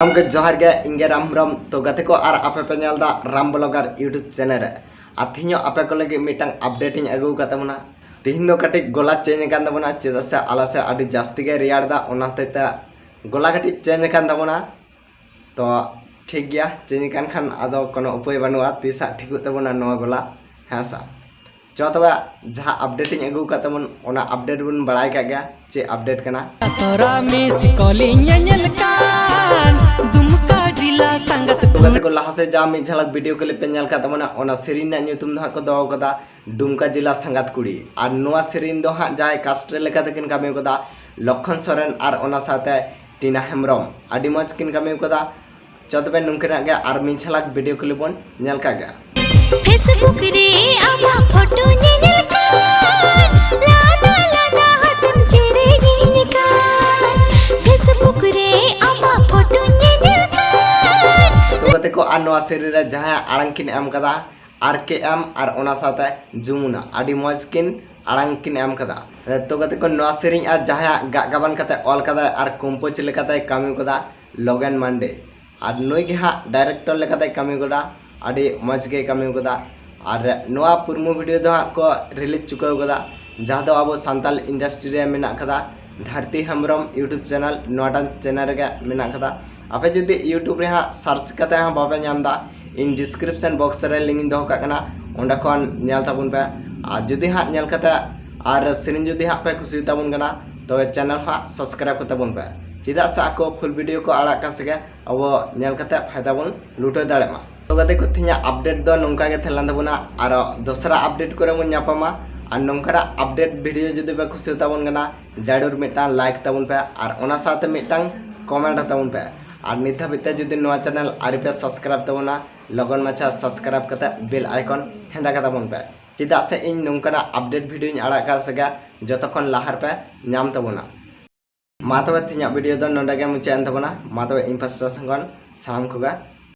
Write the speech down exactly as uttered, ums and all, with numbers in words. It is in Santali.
ᱜᱚᱢᱠᱮ ᱡᱚᱦᱟᱨ ᱜᱮ, ᱤᱧ ᱜᱮ ᱨᱟᱢ ᱦᱮᱢᱵᱨᱚᱢ᱾ ᱛᱚ ᱜᱟᱛᱮ ᱠᱚ, ᱟᱨ ᱟᱯᱮ ᱯᱮ ᱧᱮᱞ ᱮᱫᱟ ᱨᱟᱢ ᱵᱞᱚᱜᱟᱨ YouTube ᱪᱮᱱᱮᱞ ᱨᱮ᱾ ᱟᱨ ᱛᱮᱦᱮᱧ ᱦᱚᱸ ᱟᱯᱮ ᱠᱚ ᱞᱟᱹᱜᱤᱫ ᱢᱤᱫᱴᱟᱝ ᱟᱯᱰᱮᱴ ᱤᱧ ᱟᱹᱜᱩ ᱟᱠᱟᱫ ᱛᱟᱵᱚᱱᱟ᱾ ᱛᱮᱦᱮᱧ ᱫᱚ ᱠᱟᱹᱴᱤᱡ ᱜᱚᱞᱟ ᱪᱮᱧᱡᱽ ᱟᱠᱟᱱ ᱛᱟᱵᱚᱱᱟ, ᱪᱮᱫᱟᱜ ᱥᱮ ᱟᱞᱮ ᱥᱮᱫ ᱟᱹᱰᱤ ᱡᱟᱹᱥᱛᱤ ᱜᱮ ᱨᱮᱭᱟᱲ ᱮᱫᱟ, ᱚᱱᱟ ᱦᱚᱛᱮᱡ ᱛᱮ ᱜᱚᱞᱟ ᱠᱟᱹᱴᱤᱡ ᱪᱮᱧᱡᱽ ᱟᱠᱟᱱ ᱛᱟᱵᱚᱱᱟ᱾ ᱛᱚ ᱴᱷᱤᱠ ᱜᱮᱭᱟ, ᱪᱮᱧᱡᱽ ᱟᱠᱟᱱ ᱠᱷᱟᱱ ᱟᱫᱚ ᱠᱳᱱᱳ ᱩᱯᱟᱹᱭ ᱵᱟᱹᱱᱩᱜᱼᱟ, ᱛᱤᱥ ᱦᱟᱸᱜ ᱴᱷᱤᱠᱚᱜ ᱛᱟᱵᱚᱱᱟ ᱱᱚᱣᱟ ᱜᱚᱞᱟ, ᱦᱮᱸ ᱥᱮ᱾ ᱪᱚ ᱛᱚᱵᱮ, ᱡᱟᱦᱟᱸ ᱟᱯᱰᱮᱴ ᱤᱧ ᱟᱹᱜᱩ ᱟᱠᱟᱫ ᱛᱟᱵᱚᱱ, ᱚᱱᱟ ᱟᱯᱰᱮᱴ ᱵᱚᱱ ᱵᱟᱲᱟᱭ ᱠᱟᱜ ᱜᱮᱭᱟ ᱪᱮᱫ ᱟᱯᱰᱮᱴ ᱠᱟᱱᱟ᱾ ᱛᱚᱨᱟ ᱢᱤᱥ ᱠᱚᱞᱤᱧ ᱧᱮᱧᱮᱞ ᱠᱟᱱ, ᱫᱩᱢᱠᱟ ᱡᱤᱞᱟ ᱥᱟᱸᱜᱟᱛ ᱛᱚ ᱜᱟᱛᱮ ᱠᱚ, ᱞᱟᱦᱟ ᱥᱮᱫ ᱡᱟᱦᱟᱸ ᱢᱤᱫ ᱡᱷᱟᱞᱟᱠ ᱵᱷᱤᱰᱤᱭᱳ ᱠᱞᱤᱯ ᱯᱮ ᱧᱮᱞ ᱠᱟᱫ ᱛᱟᱵᱚᱱᱟ, ᱚᱱᱟ ᱥᱮᱨᱮᱧ ᱨᱮᱱᱟᱜ ᱧᱩᱛᱩᱢ ᱫᱚ ᱦᱟᱸᱜ ᱠᱚ ᱫᱚᱦᱚ ᱠᱟᱫᱟ ᱰᱩᱢᱠᱟ ᱡᱤᱞᱟ ᱥᱟᱸᱜᱟᱛ ᱠᱩᱲᱤ᱾ ᱟᱨ ᱱᱚᱣᱟ ᱥᱮᱨᱮᱧ ᱫᱚ ᱦᱟᱸᱜ ᱡᱟᱦᱟᱸᱭ ᱠᱟᱥᱴ ᱨᱮ ᱞᱮᱠᱟ ᱛᱮᱠᱤᱱ ᱠᱟᱹᱢᱤ ᱠᱟᱫᱟ, ᱞᱚᱠᱠᱷᱚᱱ ᱥᱚᱨᱮᱱ ᱟᱨ ᱚᱱᱟ ᱥᱟᱶᱛᱮ ᱴᱤᱱᱟ ᱦᱮᱢᱵᱨᱚᱢ, ᱟᱹᱰᱤ ᱢᱚᱡᱽ ᱠᱤᱱ ᱠᱟᱹᱢᱤ ᱠᱟᱫᱟ᱾ ᱪᱚ ᱛᱚᱵᱮ, ᱱᱩᱝᱠᱤᱱᱟᱜ ᱜᱮ ᱟᱨ ᱢᱤᱫ ᱡᱷᱟᱞᱟᱠ ᱵᱷᱤᱰᱤᱭᱳ ᱠᱞᱤᱯ ᱵᱚᱱ ᱧᱮᱞ ᱠᱟᱜ ᱜᱮ᱾ Facebook ᱨᱮ ᱟᱢᱟᱜ ᱯᱷᱳᱴᱳ ᱧᱮᱧᱮᱞ ᱠᱟᱱ, ᱞᱟᱸᱫᱟ ᱞᱟᱸᱫᱟ ᱦᱟᱛᱮᱢ ᱪᱮᱨᱮᱡᱤᱧ ᱠᱟᱱ᱾ Facebook ᱨᱮ ᱟᱢᱟᱜ ᱯᱷᱳᱴᱳ ᱧᱮᱧᱮᱞ ᱠᱟᱱ᱾ ᱛᱚ ᱜᱟᱛᱮ ᱠᱚ, ᱟᱨ ᱱᱚᱣᱟ ᱥᱮᱨᱮᱧ ᱨᱮ ᱡᱟᱦᱟᱸᱭᱟᱜ ᱟᱲᱟᱝ ᱠᱤᱱ ᱮᱢ ᱠᱟᱫᱟ, ᱟᱨ ᱠᱮ ᱮᱢ ᱟᱨ ᱚᱱᱟ ᱥᱟᱶᱛᱮ ᱡᱩᱢᱩᱱᱟ, ᱟᱹᱰᱤ ᱢᱚᱡᱽ ᱠᱤᱱ ᱟᱲᱟᱝ ᱠᱤᱱ ᱮᱢ ᱠᱟᱫᱟ᱾ ᱛᱚ ᱜᱟᱛᱮ ᱠᱚ, ᱱᱚᱣᱟ ᱥᱮᱨᱮᱧ ᱟᱨ ᱡᱟᱦᱟᱸᱭᱟᱜ ᱜᱟᱜ ᱜᱟᱵᱟᱱ ᱠᱟᱛᱮ ᱚᱞ ᱠᱟᱫᱟᱭ ᱟᱨ ᱠᱚᱢᱯᱳᱡᱽ ᱞᱮᱠᱟᱛᱮᱭ ᱠᱟᱹᱢᱤ ᱠᱟᱫᱟ ᱞᱚᱜᱮᱱ ᱢᱟᱱᱰᱮ, ᱟᱨ ᱱᱩᱭ ᱜᱮ ᱦᱟᱸᱜ ᱰᱟᱭᱨᱮᱠᱴᱚᱨ ᱞᱮᱠᱟᱛᱮᱭ ᱠᱟᱹᱢᱤ ᱠᱟᱫᱟ, ᱟᱹᱰᱤ ᱢᱚᱡᱽ ᱜᱮᱭ ᱠᱟᱹᱢᱤ ᱠᱟᱫᱟ᱾ ᱟᱨ ᱱᱚᱣᱟ ᱯᱨᱳᱢᱳ ᱵᱷᱤᱰᱤᱭᱳ ᱫᱚ ᱦᱟᱸᱜ ᱠᱚ ᱨᱤᱞᱤᱡᱽ ᱪᱩᱠᱟᱹᱣ ᱠᱟᱫᱟ, ᱡᱟᱦᱟᱸ ᱫᱚ ᱟᱵᱚ ᱥᱟᱱᱛᱟᱲ ᱤᱱᱰᱟᱥᱴᱨᱤ ᱨᱮ ᱢᱮᱱᱟᱜ ᱠᱟᱫᱟ, ᱫᱷᱟᱹᱨᱛᱤ ᱦᱮᱢᱵᱨᱚᱢ YouTube ᱪᱮᱱᱮᱞ, ᱱᱚᱣᱟᱴᱟᱝ ᱪᱮᱱᱮᱞ ᱨᱮᱜᱮ ᱢᱮᱱᱟᱜ ᱠᱟᱫᱟ᱾ ᱟᱯᱮ ᱡᱩᱫᱤ YouTube ᱨᱮ ᱦᱟᱸᱜ ᱥᱟᱨᱪ ᱠᱟᱛᱮ ᱦᱚᱸ ᱵᱟᱯᱮ ᱧᱟᱢ ᱮᱫᱟ, ᱤᱧ ᱰᱤᱥᱠᱨᱤᱯᱥᱚᱱ ᱵᱚᱠᱥ ᱨᱮ ᱞᱤᱝᱠ ᱤᱧ ᱫᱚᱦᱚ ᱠᱟᱜ ᱠᱟᱱᱟ, ᱚᱸᱰᱮ ᱠᱷᱚᱱ ᱧᱮᱞ ᱛᱟᱵᱚᱱ ᱯᱮ᱾ ᱟᱨ ᱡᱩᱫᱤ ᱦᱟᱸᱜ ᱧᱮᱞ ᱠᱟᱛᱮ ᱟᱨ ᱥᱮᱨᱮᱧ ᱡᱩᱫᱤ ᱦᱟᱸᱜ ᱯᱮ ᱠᱩᱥᱤᱭᱟᱛᱟᱵᱚᱱ ᱠᱟᱱᱟ, ᱛᱚᱵᱮ ᱪᱮᱱᱮᱞ ᱦᱟᱸᱜ ᱥᱟᱵᱥᱠᱨᱟᱭᱤᱵ ᱠᱟᱛᱟᱵᱚᱱ ᱯᱮ, ᱪᱮᱫᱟᱜ ᱥᱮ ᱟᱠᱚ ᱯᱷᱩᱞ ᱵᱷᱤᱰᱤᱭᱳ ᱠᱚ ᱟᱲᱟᱜ ᱠᱟᱜ ᱥᱮᱜᱮ ᱟᱵᱚ ᱧᱮᱞ ᱠᱟᱛᱮ ᱯᱷᱟᱭᱫᱟ ᱵᱚᱱ ᱞᱩᱴᱟᱹᱣ ᱫᱟᱲᱮᱭᱟᱜ ᱢᱟ᱾ ᱛᱚ ᱜᱟᱛᱮ ᱠᱚ, ᱛᱮᱦᱮᱧᱟᱜ ᱟᱯᱰᱮᱴ ᱫᱚ ᱱᱚᱝᱠᱟ ᱜᱮ ᱛᱟᱦᱮᱸ ᱞᱮᱱ ᱛᱟᱵᱚᱱᱟ᱾ ᱟᱨᱚ ᱫᱚᱥᱨᱟ ᱟᱯᱰᱮᱴ ᱠᱚᱨᱮ ᱵᱚᱱ ᱧᱟᱯᱟᱢᱟ᱾ ᱟᱨ ᱱᱚᱝᱠᱟᱱᱟᱜ ᱟᱯᱰᱮᱴ ᱵᱷᱤᱰᱤᱭᱳ ᱡᱩᱫᱤ ᱯᱮ ᱠᱩᱥᱤᱭᱟᱛᱟᱵᱚᱱ ᱠᱟᱱᱟ, ᱡᱟᱹᱨᱩᱲ ᱢᱤᱫᱴᱟᱝ ᱞᱟᱭᱤᱠ ᱛᱟᱵᱚᱱ ᱯᱮ ᱟᱨ ᱚᱱᱟ ᱥᱟᱶᱛᱮ ᱢᱤᱫᱴᱟᱝ ᱠᱚᱢᱮᱱᱴ ᱛᱟᱵᱚᱱ ᱯᱮ᱾ ᱟᱨ ᱱᱤᱛ ᱫᱷᱟᱹᱵᱤᱡ ᱛᱮ ᱡᱩᱫᱤ ᱱᱚᱣᱟ ᱪᱮᱱᱮᱞ ᱟᱹᱣᱨᱤ ᱯᱮ ᱥᱟᱵᱥᱠᱨᱟᱭᱤᱵ ᱛᱟᱵᱚᱱᱟ, ᱞᱚᱜᱚᱱ ᱢᱟᱪᱷᱟ ᱥᱟᱵᱥᱠᱨᱟᱭᱤᱵ ᱠᱟᱛᱮ ᱵᱮᱞ ᱟᱭᱠᱚᱱ ᱦᱮᱸᱫᱟ ᱠᱟᱛᱟᱵᱚᱱ ᱯᱮ, ᱪᱮᱫᱟᱜ ᱥᱮ ᱤᱧ ᱱᱚᱝᱠᱟᱱᱟᱜ ᱟᱯᱰᱮᱴ ᱵᱷᱤᱰᱤᱭᱳᱧ ᱟᱲᱟᱜ ᱠᱟᱜ ᱥᱮᱜᱮ ᱡᱚᱛᱚ ᱠᱷᱚᱱ ᱞᱟᱦᱟ ᱨᱮᱯᱮ ᱧᱟᱢ ᱛᱟᱵᱚᱱᱟ᱾ ᱢᱟ ᱛᱚᱵᱮ, ᱛᱮᱦᱮᱧᱟᱜ ᱵᱷᱤᱰᱤᱭᱳ ᱫᱚ ᱱᱚᱰᱮ ᱜᱮ ᱢᱩᱪᱟᱹᱫ ᱮᱱ ᱛᱟᱵᱚᱱᱟ᱾ ᱢᱟ ᱛᱚᱵᱮ, ᱤᱧ ᱯᱟᱥᱴᱟ ᱥᱮᱱ ᱠᱷᱚᱱ ᱥᱟᱱᱟᱢ ᱠᱚᱜᱮ